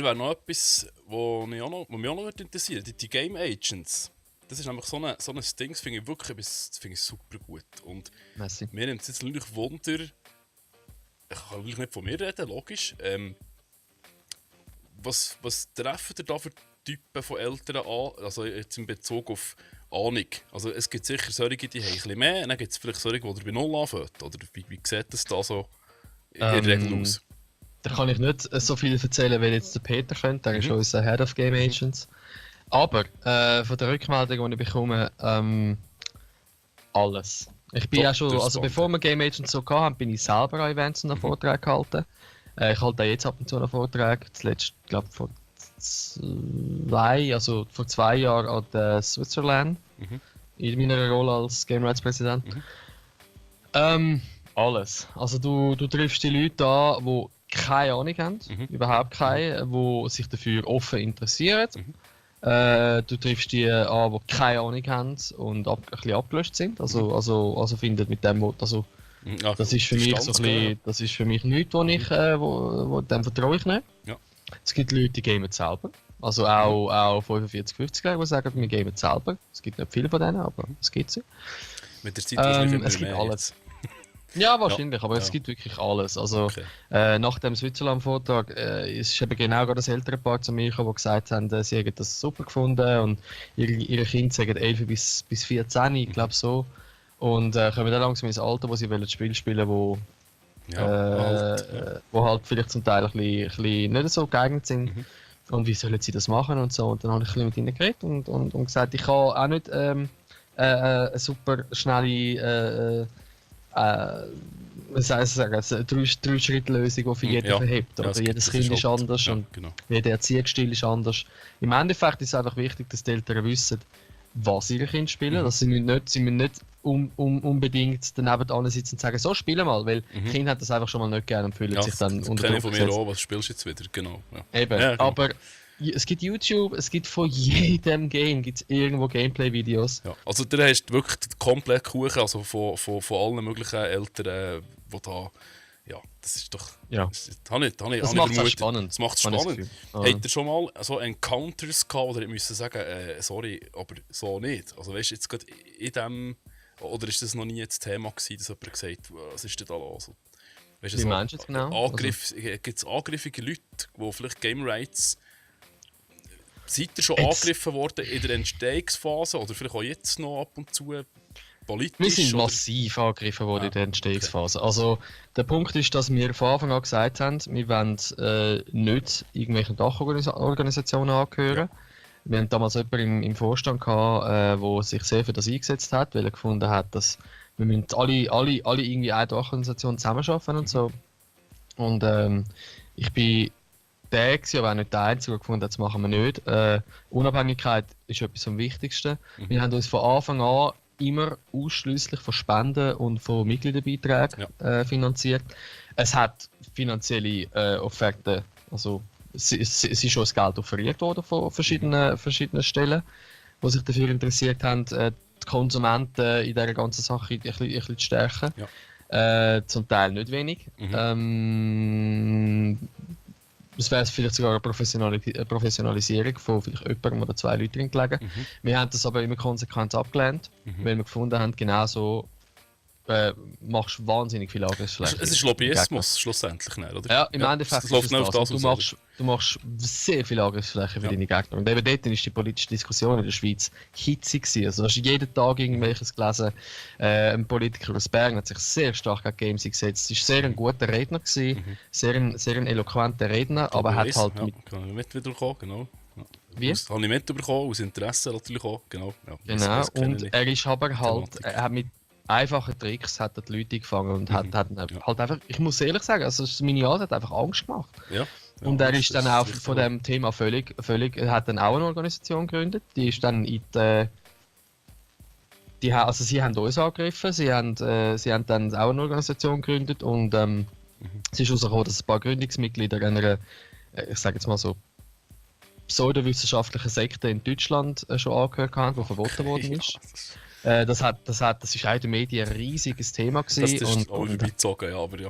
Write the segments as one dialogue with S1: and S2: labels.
S1: mir wäre noch etwas, was mich auch noch interessiert, die Game Agents. Das ist nämlich so ein Ding, das finde ich wirklich das finde ich super gut. Und
S2: Messi.
S1: mir nimmt es jetzt natürlich Wunder, ich kann natürlich nicht von mir reden, logisch. Was treffen ihr da für Typen von Eltern an, also jetzt in Bezug auf Ahnung? Also es gibt sicher solche, die haben ein bisschen mehr, und dann gibt es vielleicht solche, die bei Null anfangen. Oder wie sieht das da so in der Regel aus?
S2: Da kann ich nicht so viel erzählen, wie jetzt der Peter könnte. Der ist unser Head of Game Agents. Aber von der Rückmeldung, die ich bekomme, alles. Ich bin
S1: Top,
S2: ja schon,
S1: das ist
S2: also
S1: spannend.
S2: bevor wir Game Agents so hatten, bin ich selber an Events und Vorträge gehalten. Ich halte auch jetzt ab und zu einen Vortrag. Zuletzt, glaube ich, vor 2 Jahren an der Switzerland. In meiner Rolle als Game Rights Präsident. Alles. Also du triffst die Leute an, die keine Ahnung haben, überhaupt keine, die sich dafür offen interessieren. Du triffst die an, die keine Ahnung haben und ein bisschen abgelöscht sind. Also finden mit dem Motto, also
S1: Ja,
S2: das ist für mich so ein
S1: Verstandsgefühl,
S2: bisschen, das ist für mich nichts, dem vertraue ich nicht.
S1: Ja.
S2: Es gibt Leute, die gamen selber. Also auch 45, 50er, die sagen, wir gamen selber. Es gibt nicht viele von denen, aber es gibt sie.
S1: Mit der Zeit wahrscheinlich immer
S2: Es gibt
S1: mehr
S2: alles.
S1: jetzt.
S2: Ja, wahrscheinlich, aber
S1: Ja.
S2: es gibt wirklich alles. Also
S1: Okay.
S2: nach dem Switzerland-Vortrag ist eben genau gerade das ältere Paar zu mir gekommen, die gesagt haben, sie hätten das super gefunden und ihre Kinder sagen 11 bis 14, ich glaube so. Und kommen dann langsam ins Alter, wo sie wollen Spiele spielen, wo halt vielleicht zum Teil ein bisschen nicht so geeignet sind. Und wie sollen sie das machen und so. Und dann habe ich ein bisschen mit ihnen geredet und gesagt, ich kann auch nicht eine super schnelle was soll ich sagen, eine 3-Schritt-Lösung, die für jeden verhebt. Oder jedes Kind ist anders und jeder Erziehungsstil ist anders. Im Endeffekt ist es einfach wichtig, dass die Eltern wissen, was ihre Kinder spielen. Also sie müssen nicht unbedingt daneben sitzen und sagen, so spielen mal, weil Kinder hat das einfach schon mal nicht gerne und fühlen sich dann unter Druck
S1: von mir auch, was spielst du jetzt wieder? Genau. Ja.
S2: Eben,
S1: Ja, genau.
S2: aber es gibt YouTube, es gibt von jedem Game gibt's irgendwo Gameplay-Videos.
S1: Ja. Also du hast wirklich komplett Kuchen, also von allen möglichen Eltern, die da... Ja, das ist doch...
S2: Ja.
S1: Das
S2: macht es spannend.
S1: Das macht es
S2: habe ich das
S1: spannend.
S2: Gefühl.
S1: Habt ihr schon mal so Encounters gehabt, oder ich müsste sagen, sorry, aber so nicht? Also weißt du, jetzt gerade in dem... Oder ist das noch nie das Thema gewesen, dass jemand gesagt hat, was ist denn da los? Weißt
S2: Wie meinst du jetzt genau?
S1: Gibt es angriffige Leute, die vielleicht Game Rights... Seid ihr schon angegriffen worden in der Entstehungsphase oder vielleicht auch jetzt noch ab und zu politisch?
S2: Wir sind
S1: oder?
S2: massiv angegriffen worden in der Entstehungsphase. Also der Punkt ist, dass wir von Anfang an gesagt haben, wir wollen nicht irgendwelchen Dachorganisationen angehören. Wir haben damals jemanden im Vorstand gehabt, der sich sehr für das eingesetzt hat, weil er gefunden hat, dass wir müssen alle irgendwie eine Dachorganisation zusammenarbeiten und so. Und ich bin der gewesen, aber auch nicht der Einzige, der gefunden hat, das machen wir nicht. Unabhängigkeit ist etwas am Wichtigsten. Wir haben uns von Anfang an immer ausschließlich von Spenden und von Mitgliederbeiträgen finanziert. Es hat finanzielle Offerten, also es ist schon das Geld offeriert worden von verschiedenen Stellen, die sich dafür interessiert haben, die Konsumenten in dieser ganzen Sache ein bisschen zu stärken. Ja. Zum Teil nicht wenig. Es wäre vielleicht sogar eine Professionalisierung von vielleicht jemandem oder 2 Leuten gelegen. Wir haben das aber immer konsequent abgelehnt, weil wir gefunden haben, genau so machst du wahnsinnig viel Angriffsfläche.
S1: Es ist Lobbyismus schlussendlich, nicht, oder?
S2: Ja, im Endeffekt
S1: es läuft
S2: ist
S1: das.
S2: Du machst sehr viel Angriffsfläche für deine Gegner. Und eben dort ist die politische Diskussion in der Schweiz hitzig gewesen. Also hast du jeden Tag irgendwelches gelesen. Ein Politiker aus Bern hat sich sehr stark gegen Games gesetzt. Es war sehr ein guter Redner gewesen, sehr ein eloquenter Redner, aber hat halt
S1: kann ich mitbekommen, genau.
S2: Wie?
S1: Das habe ich mitbekommen, aus Interesse natürlich auch, genau. Ja,
S2: genau, und er ist aber halt, er hat mit einfachen Tricks hat er die Leute gefangen und hat halt einfach, ich muss ehrlich sagen, also meine Art hat einfach Angst gemacht.
S1: Ja.
S2: Und er ist dann auch von dem Thema völlig, er hat dann auch eine Organisation gegründet, die ist dann in die, also sie haben uns angegriffen, sie haben dann auch eine Organisation gegründet und es ist herausgekommen, dass ein paar Gründungsmitglieder einer, ich sage jetzt mal so, pseudowissenschaftlichen Sekte in Deutschland schon angehört haben, die verboten worden ist. Das ist auch in den Medien ein riesiges Thema
S1: Das
S2: gewesen.
S1: ist auch übergezogen, ja, aber ja.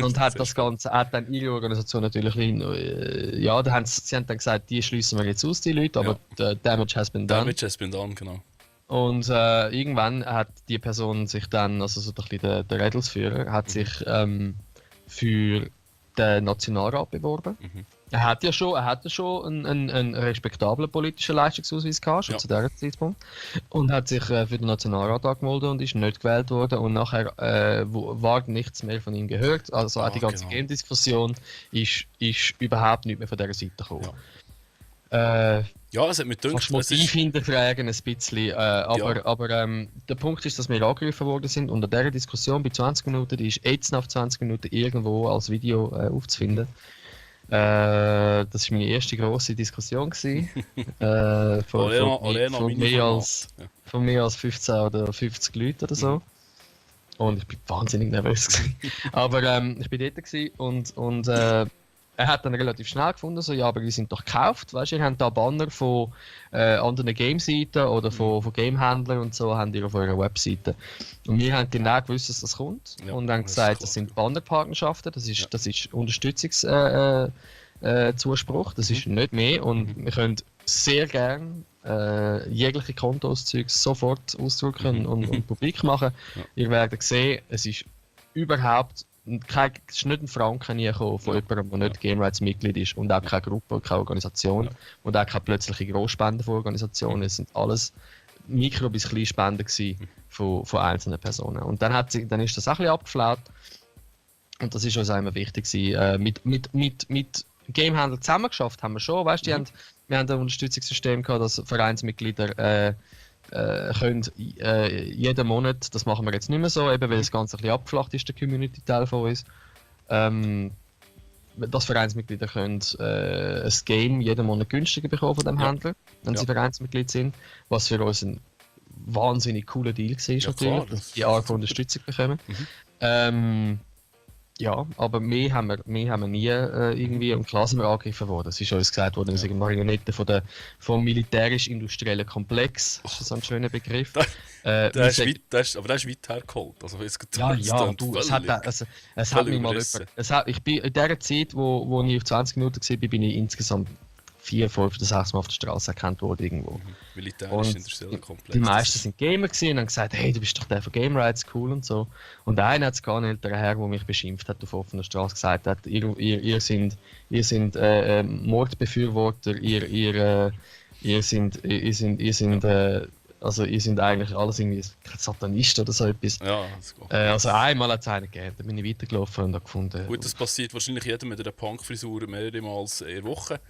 S2: Und hat das Ganze, hat dann ihre Organisation natürlich, ja, sie haben dann gesagt, die schließen wir jetzt aus, die Leute, aber der Damage has been done.
S1: Damage has been done, genau.
S2: Und irgendwann hat die Person sich dann, also so ein bisschen der Rädelsführer, hat sich für den Nationalrat beworben. Er hat ja schon einen respektablen politischen Leistungsausweis gehabt, schon zu diesem Zeitpunkt. Und hat sich für den Nationalrat angemeldet und ist nicht gewählt worden. Und nachher war nichts mehr von ihm gehört. Also auch die ganze Game-Diskussion ist überhaupt nicht mehr von dieser Seite gekommen.
S1: Ja, es hat mir gedacht,
S2: das Motiv hinterfragen ein bisschen, aber der Punkt ist, dass wir angegriffen worden sind und an dieser Diskussion bei 20 Minuten, die ist jetzt nach 20 Minuten irgendwo als Video aufzufinden. Das war meine erste grosse Diskussion gewesen, von mehr als 15 oder 50 Leuten oder so. Und ich bin wahnsinnig nervös gewesen. Aber ich bin dort gewesen und er hat dann relativ schnell gefunden, so, ja, aber die sind doch gekauft, weißt du, ihr habt da Banner von anderen Game-Seiten oder von Game-Händlern und so, habt ihr auf eurer Webseite. Und wir haben genau gewusst, dass das kommt und haben gesagt, das sind Bannerpartnerschaften, das ist Unterstützungszuspruch, das ist nicht mehr und wir können sehr gerne jegliche Kontoauszüge sofort ausdrucken und publik machen. Ihr werdet sehen, es ist überhaupt es ist nicht ein Franken gekommen von jemandem, der nicht Game Rights Mitglied ist und auch keine Gruppe, keine Organisation und auch keine plötzliche Grossspenden von Organisationen. Es sind alles Mikro- bis Kleinspenden von einzelnen Personen. Und dann ist das auch ein bisschen abgeflaut und das ist uns immer wichtig gewesen. Mit Gamehändlern zusammengeschafft haben wir schon, weißt, wir haben ein Unterstützungssystem gehabt, dass Vereinsmitglieder können jeden Monat, das machen wir jetzt nicht mehr so, eben weil das Ganze ein bisschen abgeflacht ist, der Community-Teil von uns, dass Vereinsmitglieder können ein Game jeden Monat günstiger bekommen von dem Händler, wenn sie Vereinsmitglied sind, was für uns ein wahnsinnig cooler Deal war, natürlich, dass die Art von Unterstützung bekommen. Ja, aber mehr haben wir nie irgendwie, und klar sind wir angegriffen worden. Es ist uns gesagt worden, wir sind Marionetten vom militärisch-industriellen Komplex. Das ist so ein schöner Begriff.
S1: Aber der ist weit hergeholt. Also, es
S2: hat mich mal ich bin in der Zeit, wo ich auf 20 Minuten war, bin ich insgesamt 4, 5 oder 6 Mal auf der Straße erkannt worden irgendwo.
S1: Militärisch-industrieller Komplex.
S2: Die meisten sind Gamer gewesen und haben gesagt, hey, du bist doch der von Game Rights, cool und so. Und einer hat es gar nicht, der Herr, der mich beschimpft hat auf offener Straße, gesagt hat, ihr sind Mordbefürworter, ihr sind eigentlich alles irgendwie Satanisten oder so etwas.
S1: Ja,
S2: also einmal hat es einen gegeben, dann bin ich weitergelaufen und habe gefunden.
S1: Gut, das passiert wahrscheinlich jedem mit einer Punkfrisur mehrere Mal in der Woche.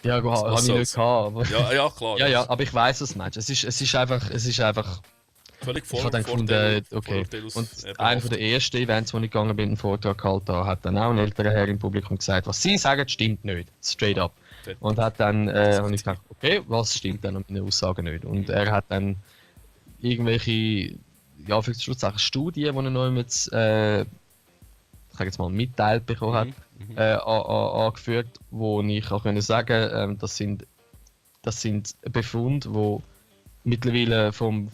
S2: Ja, habe ich nicht gehabt. Aber
S1: ja, klar.
S2: Ja, aber ich weiss, was du meinst. Es ist einfach
S1: völlig
S2: ich habe dann gefunden, okay. Und einer der ersten Events, wo ich gegangen bin, einen Vortrag gehalten habe, hat dann auch ein älterer Herr im Publikum gesagt, was Sie sagen, stimmt nicht. Straight up. Und hat dann, habe ich gedacht, okay, was stimmt dann an meinen Aussagen nicht? Und er hat dann irgendwelche, ja, für Schlusssachen Studien, die er noch mit, ich sage jetzt mal, mitteilt bekommen hat, angeführt, wo ich auch sagen konnte, das sind Befunde, die mittlerweile von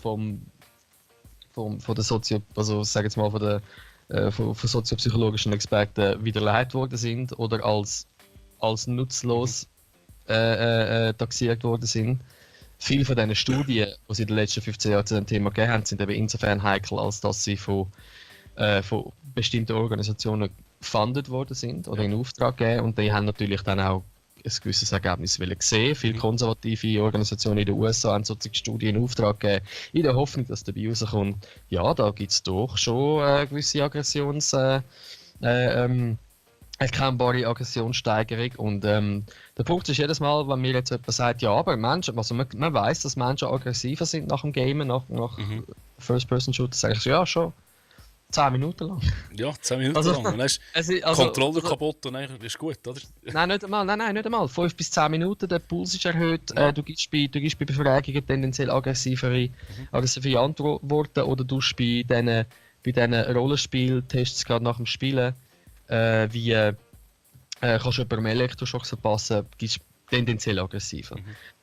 S2: der von soziopsychologischen Experten widerlegt worden sind oder als nutzlos taxiert worden sind. Viele von diesen Studien, die sie in den letzten 15 Jahren zu dem Thema gegeben haben, sind eben insofern heikel, als dass sie von bestimmten Organisationen gefundet worden sind oder in Auftrag gegeben, und die haben natürlich dann auch ein gewisses Ergebnis sehen. Viele konservative Organisationen in den USA haben solche Studien in Auftrag gegeben, in der Hoffnung, dass dabei rauskommt, ja, da gibt es doch schon gewisse erkennbare Aggressionssteigerung. Und der Punkt ist jedes Mal, wenn mir jetzt jemand sagt, ja, aber Menschen, also man weiss, dass Menschen aggressiver sind nach dem Gamen, nach First-Person-Shooter, sage ich, ja, schon 10 Minuten lang.
S1: Ja, 10 Minuten lang. Und dann ist Controller kaputt und dann ist gut, oder?
S2: Nein, nicht einmal. 5 bis 10 Minuten, der Puls ist erhöht, du gibst bei Befragungen tendenziell aggressive Antworten, oder du gibst bei diesen Rollenspieltests gerade nach dem Spielen, kannst du jemandem Elektroschock verpassen, gibst tendenziell aggressiver.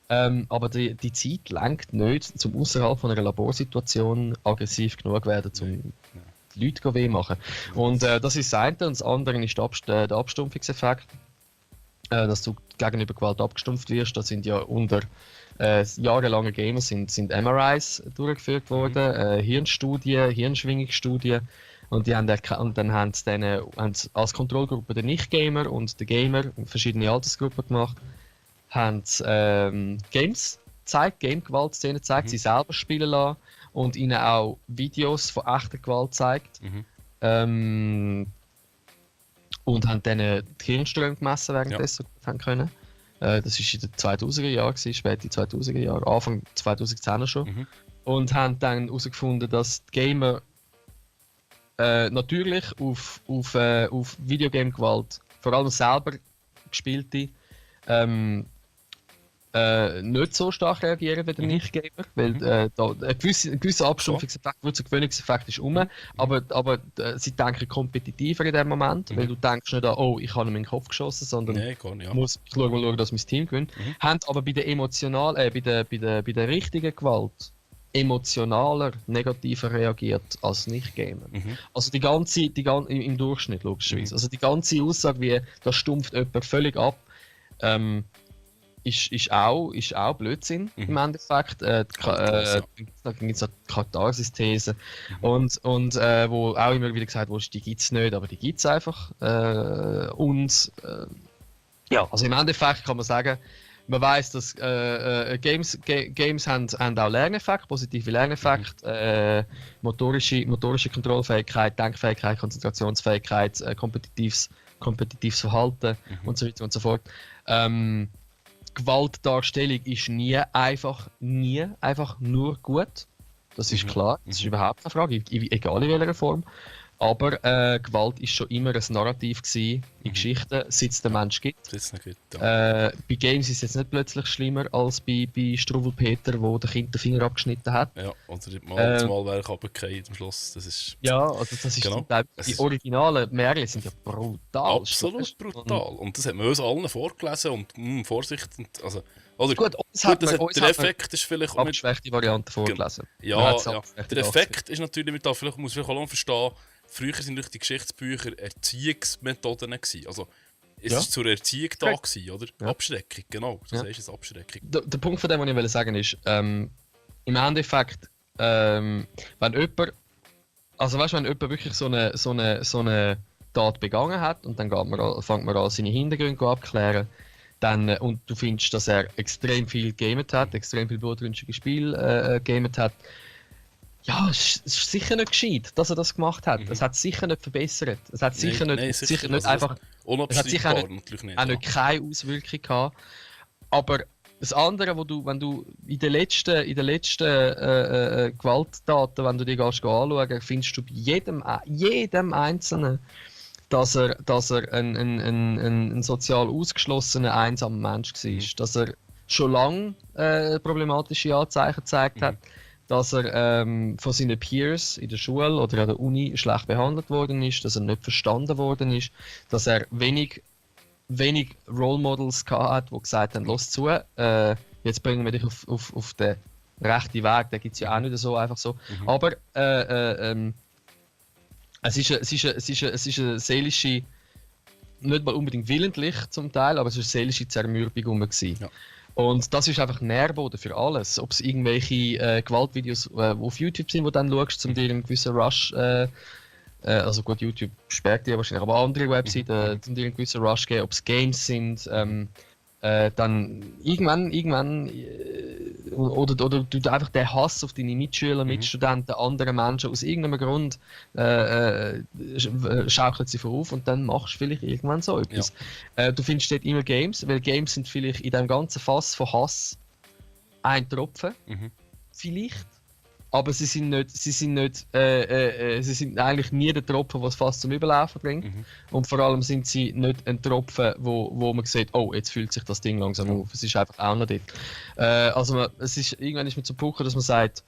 S2: Aber die Zeit reicht nicht, um außerhalb von einer Laborsituation aggressiv genug werden, um die Leute weh machen. Und das ist das eine, und das andere ist der Abstumpfungseffekt. Dass du gegenüber Gewalt abgestumpft wirst. Das sind ja unter jahrelangen Gamer sind MRIs durchgeführt worden, Hirnstudien, Hirnschwingungsstudien. Und dann haben sie als Kontrollgruppe den Nicht-Gamer und den Gamer in verschiedene Altersgruppen gemacht, haben Games gezeigt, Game-Gewaltszenen gezeigt, sie selber spielen lassen und ihnen auch Videos von echter Gewalt gezeigt. Und haben dann die Hirnströme gemessen währenddessen können. Das war in den 2000er Jahren, späte 2000er Jahre, Anfang 2010er schon. Und haben dann herausgefunden, dass die Gamer natürlich auf Videogame-Gewalt, vor allem selber gespielte, nicht so stark reagieren wie der Nicht-Gamer, weil da ein gewisser Abstumpfungseffekt, ein Gewöhnungseffekt ist aber sie denken kompetitiver in dem Moment, weil du denkst nicht an, oh, ich habe ihm in den Kopf geschossen, sondern ich schaue mal, dass mein Team gewinnt. Haben aber bei der bei der richtigen Gewalt emotionaler, negativer reagiert als Nicht-Gamer. Also im Durchschnitt logischerweise. Also die ganze Aussage, wie das stumpft jemand völlig ab, ist auch Blödsinn im Endeffekt. Da gibt es die Katharsis-These und wo auch immer wieder gesagt wurde, die gibt es nicht, aber die gibt es einfach. Also im Endeffekt kann man sagen, man weiss, dass Games haben auch Lerneffekte, positive Lerneffekte, motorische Kontrollfähigkeit, Denkfähigkeit, Konzentrationsfähigkeit, kompetitives Verhalten und so weiter und so fort. Gewaltdarstellung ist nie einfach nur gut. Das ist klar, das ist überhaupt keine Frage, egal in welcher Form. Aber Gewalt ist schon immer ein Narrativ gewesen in Geschichten, seit es den Mensch gibt. Bei Games ist es jetzt nicht plötzlich schlimmer als bei Struwwel Peter, wo der Kind den Finger abgeschnitten hat.
S1: Ja, oder das Malwerk runtergefallen am Schluss. Das ist...
S2: Ja, also das ist die originalen Märchen sind ja brutal.
S1: Absolut brutal. Und das hat man uns allen vorgelesen und Vorsicht. Also, der Effekt ist vielleicht...
S2: Abgeschwächte Variante vorgelesen.
S1: Ja, der Effekt ist natürlich, muss man vielleicht auch verstehen, früher waren durch die Geschichtsbücher Erziehungsmethoden gewesen. Also, es war zur Erziehung da gewesen, oder? Ja. Abschreckung, genau. Das heißt es Abschreckung.
S2: Der Punkt von dem, was ich sagen wollte, ist, im Endeffekt, wenn jemand wirklich so eine Tat begangen hat und dann fängt man an, seine Hintergründe abzuklären, und du findest, dass er extrem viel gegamet hat, extrem viel blutrünstige Spiele gegamet hat, ja, es ist sicher nicht gescheit, dass er das gemacht hat. Es hat sicher nicht verbessert. Es hat sicher nicht einfach. Es hat sicher auch nicht keine Auswirkung gehabt. Aber das andere, wenn du in den letzten Gewalttaten, wenn du die anschauen, findest du bei jedem Einzelnen, dass er ein sozial ausgeschlossener, einsamer Mensch war. Dass er schon lange problematische Anzeichen gezeigt hat. Dass er von seinen Peers in der Schule oder an der Uni schlecht behandelt worden ist, dass er nicht verstanden worden ist, dass er wenig Role Models hatte, die gesagt haben, los zu, jetzt bringen wir dich auf den rechten Weg, den gibt es ja auch nicht so einfach so. Aber es ist eine seelische, nicht mal unbedingt willentlich zum Teil, aber es war eine seelische Zermürbung gewesen. Ja. Und das ist einfach Nährboden für alles. Ob es irgendwelche Gewaltvideos auf YouTube sind, wo du dann schaust, um dir einen gewissen Rush, also gut, YouTube sperrt die wahrscheinlich, aber andere Webseiten, um dir einen gewissen Rush zu geben, ob es Games sind, dann irgendwann oder du einfach den Hass auf deine Mitschüler, Mitstudenten, andere Menschen aus irgendeinem Grund schaukelt sie vorauf und dann machst du vielleicht irgendwann so etwas. Ja. Du findest dort immer Games, weil Games sind vielleicht in diesem ganzen Fass von Hass ein Tropfen, vielleicht. Aber sie sind eigentlich nie der Tropfen, der es fast zum Überlaufen bringt. Und vor allem sind sie nicht ein Tropfen, wo man sieht, oh, jetzt fühlt sich das Ding langsam auf. Es ist einfach auch noch dort. Irgendwann ist man zum Punkt, dass man sagt,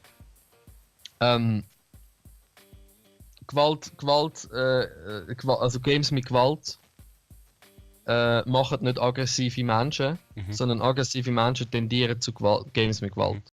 S2: also Games mit Gewalt machen nicht aggressive Menschen, sondern aggressive Menschen tendieren zu Games mit Gewalt.